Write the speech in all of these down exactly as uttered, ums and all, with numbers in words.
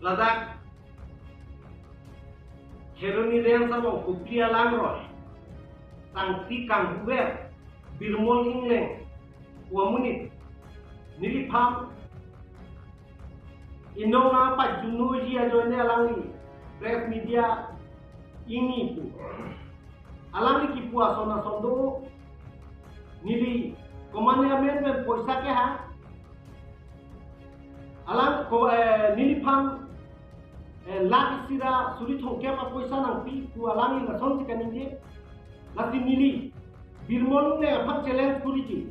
Ladak Kheroni Range along Kopili alangroi tangti kanghuver Birmol Engleng pu amonit neliphan inong nangpajunoji ajoine alangli press meet ingni pu. Alangli kipu ason ason do, neli komatne amen pen poisa kehang. Alang ko, eh, neliphan, eh, lakh isi ra suri thomkep apoisa nangpi pu alangli lasonsi kaningje. Lasi neli Birmol Engleng aphan challenge kuriji.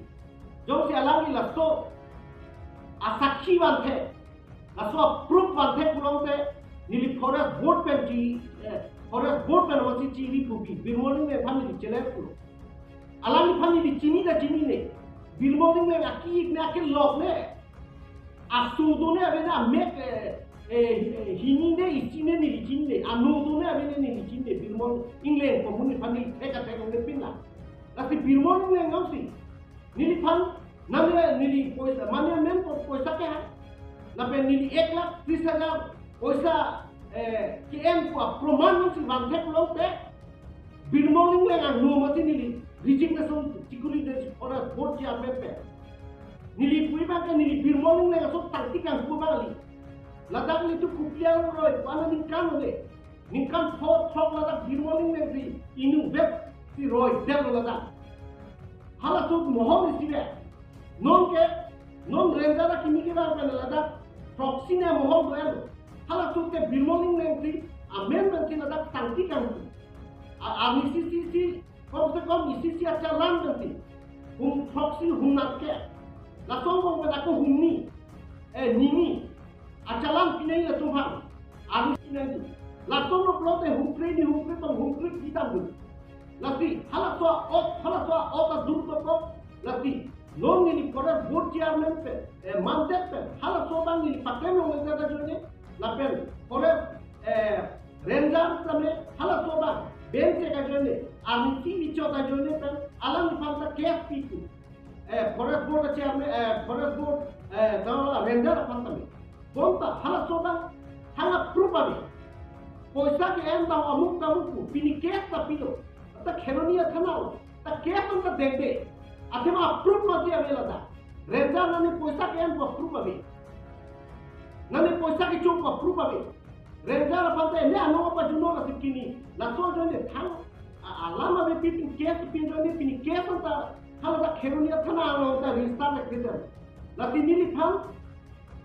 Jongsi alangli laso asakhi vanthe, laso aproof vanthe pulote, neli Forest Board pen chi, eh, Forest Board pen osi chiri pupi, Birmol Engleng aphan neli challenge kuro. Alangliphan neli chini ta chinine. Birmol Engleng aki-ik ne, akelok ne, aso do ne, avene amek, eh, eh, eh, hini ne, isi ne neli chinine, ano do ne, avene neli chinine, Birmol Engleng pu amonit aphan neli thek athek longle pinlang. Lasi Birmol Engleng jongsi neliphan, nang neli poisa, mane amen po-, poisa kehang, lapen neli ek lakh tris hajar poisa, eh, ke-en pu aproman jongsi vanthe pulote, Birmol Engleng angno mati neli resignation chikuri de Forest Board chairman pen. Neli pu abangke neli Birmol Engleng aso tangti kanghu abang kali. Ladak nelitum Kopili alangroi pu ana ningkan ole. Ningkan pho throk ladak Birmol Engleng si inutvet si roidetlo ladak. Halaso mohor isi ve. Non ke, non ranger akimi kevang pen ladak proxy ne mohor do-etlo. Halaso ke Birmol Engleng si amen pensi ladak tangti kanghu. A, arnisi si, kom se kom isi isi achalan pensi hum proxy hum nangke. Lason kong pen ako humni, eh, nini achalan pinai latum aphan. Arnisi nangji. Lason lo pulote humkre ni humkre tong humkre pidam dun. Lasi halaso ot, halaso ot adur tokok. Lasi non neli Forest Board chairman pen, eh, mandet pen, halaso abang neli paklem longle ajoine, lapen Forest, eh, ranger tame, halaso abang benche ajoine, arnisi michot ajoine pen, alangliphan ta case pitu. Eh, Forest Board chairman, eh, Forest Board, eh, tanglo ranger aphan tame. Bonta, halaso abang, hang aproof ave. Poisa ke-en ta amuk ta amuk pu, pini case ta pilo. Ta Kheroni athana lo. Ta case anta dengde. Athema aproof mati ave ladak. Ranger nane poisa ke-en pu aproof ave. Nane poisa kecho pu aproof ave. Ranger aphan ta ne ano pajuno lasi kini. Laso ajoine thang. A, alam avepin case pi ajoine pini case anta haladak Kheroni athana along ta register le kreder. Lasi neliphan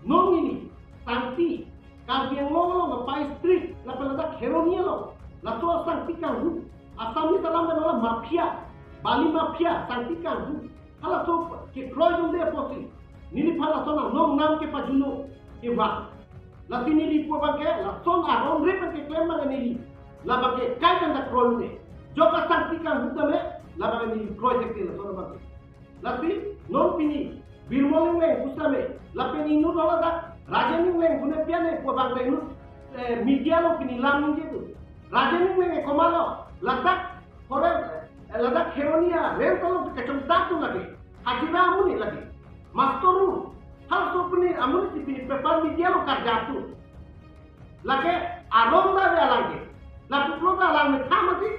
non neli tangti Karbi Anglong along apai street lapen ladak Kheroni along laso asangti kanghu, Assamese alam pen ola mafia, bali mafia, sangti kanghu, halaso kekroidunde apotsi neliphan lason anong nam kepajuno kevang. Lasi neli pu abangke lason aron re pen keklem abang neli, labangke kai pen ta kroiune. Jok asangti kanghu tame, labangke neli kroi thekthe lason abangke. Lasi non pini Birmol Engleng pu same, lapen inut ladak Rajen Engleng pu ne pi ane pu abang inut, eh, media along pini lam ningje tu. Rajen Engleng ke komatlo, ladak Forest, eh, ladak Kheroni a-range along kachongdak tu lake. Hajira amonit lake. Master ru. Halaso pini amonit si pini paper media along karjap tu. Lake aron ta ave alang ke. Lapu pulo ta alang methang mati.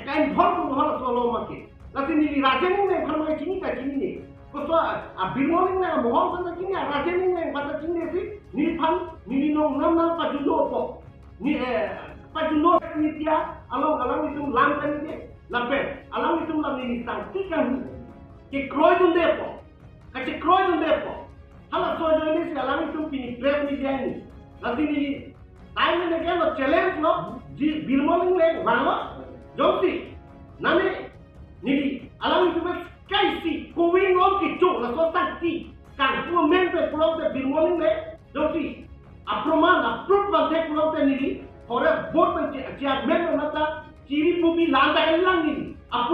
Kain bhol pun halaso along mati. Lasi neli Rajen Engleng aphan mai chini ta chinine. Koso a, a Birmol Engleng mohor aphan ta chini, a Rajen Engleng aphan ta chinine si. Neliphan, neli nong nam nangpajuno po. Ne, eh, pajuno media along alanglitum lam kaningje. Lapen alanglitum lam neli sangti kanghu kekroidunde po. Kachekroidunde po. Halaso ajoine si alanglitum pini press meet ingni. Lasi neli time and again lo challenge lo, ji Birmol Engleng vanglo. Jongsi nane neli alanglitum kaisi going on kecho laso sangti kanghu amen pen pulote Birmol Engleng. Jongsi aproman, aproof vanthe pulote neli Forest Board pen che-, chairman lo nata chiri pupi lanta kelang neli. Apu